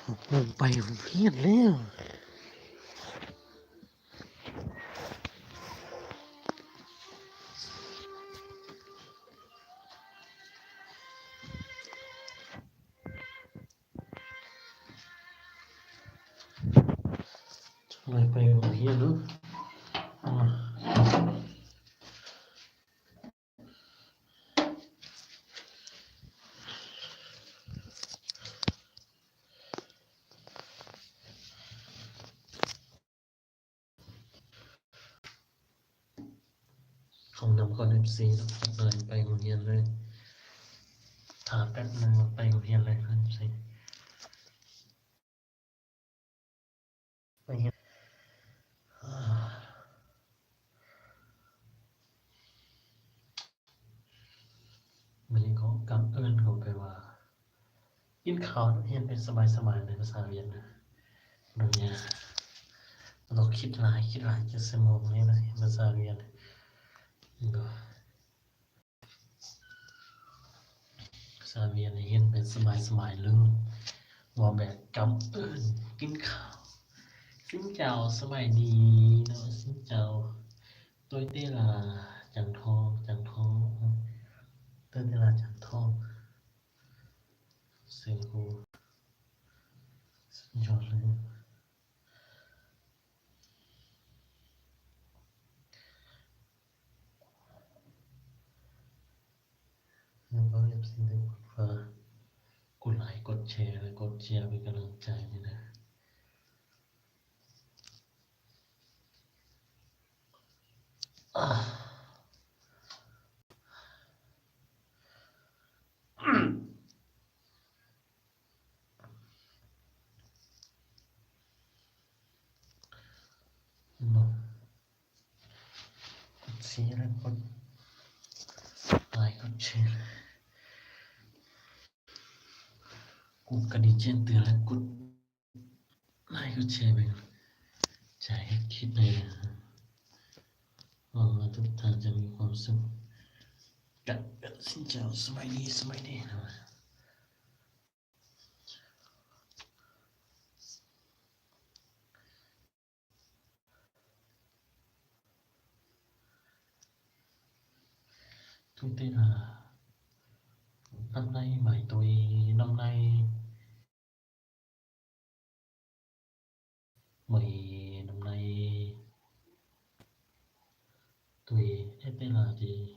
ຫົກໂມງໄປໂຮງຮຽນແລ້ວ. ຈັກໜ້ອຍໄປໂຮງຮຽນເນາະ. ເຂົ້ານຳກ່ອນ ເອັຟຊີ ເນາະ. ໄປ ໄປໂຮງຮຽນເລີຍ. ຖ້າແປັບໜຶ່ງ ໄປໂຮງຮຽນເລີຍ ເອັຟຊີ. ໄປຮຽນ. ມື້ນີ້ກໍກັບເອີ້ນເຂົາໄປວ່າ ກິນເຂົ້າ ຮຽນໄປສະບາຍໆ ໃນພາສາຫວຽດນາມ. ບໍ່ຢາກ ບໍ່ຕ້ອງຄິດຫຼາຍ ຄິດຫຼາຍເຈັດຊົ່ວໂມງ ໃນພາສາຫວຽດນາມ. ພາສາຫວຽດນາມ ຮຽນໄປສະບາຍໆ ເລີຍ. ເວົ້າແບບກັບເອີ້ນ ກິນເຂົ້າ. Xin chào ສະບາຍດີເນາະ. Xin chào. Tôi tên là Trần Thon, Trần Thon. Tôi tên là Trần Thon. Xin cô. Xin chào. ແລ້ວກໍ ເອັຟຊີ ໄດ້ກົດຝາ ກົດໄລ ກົດແຊ ແລະ ກົດເຊຍເປັນກຳລັງໃຈນີ້ນະ. ເຫັນບໍ່? ກົດເຊຍ ແລະ ກົດໄລ ກົດແຊ ກົດກະດິ່ງແຈ້ງເຕືອນ ແລະ ກົດໄລ ກົດແຊ ເປັນກຳລັງໃຈໃຫ້ຄລິບນີ້ນະ. ຫວັງວ່າທຸກທ່ານຈະມີຄວາມສຸກກັນ. ຊິນເຈົ້າ ສະບາຍດີ ສະບາຍດີ. ທຸກເວລາ ນ້ຳໃນໄໝໂຕເອ ນ້ຳໃນໄໝ ນ້ຳໃນໂຕເອ ເອເຕລາເດ.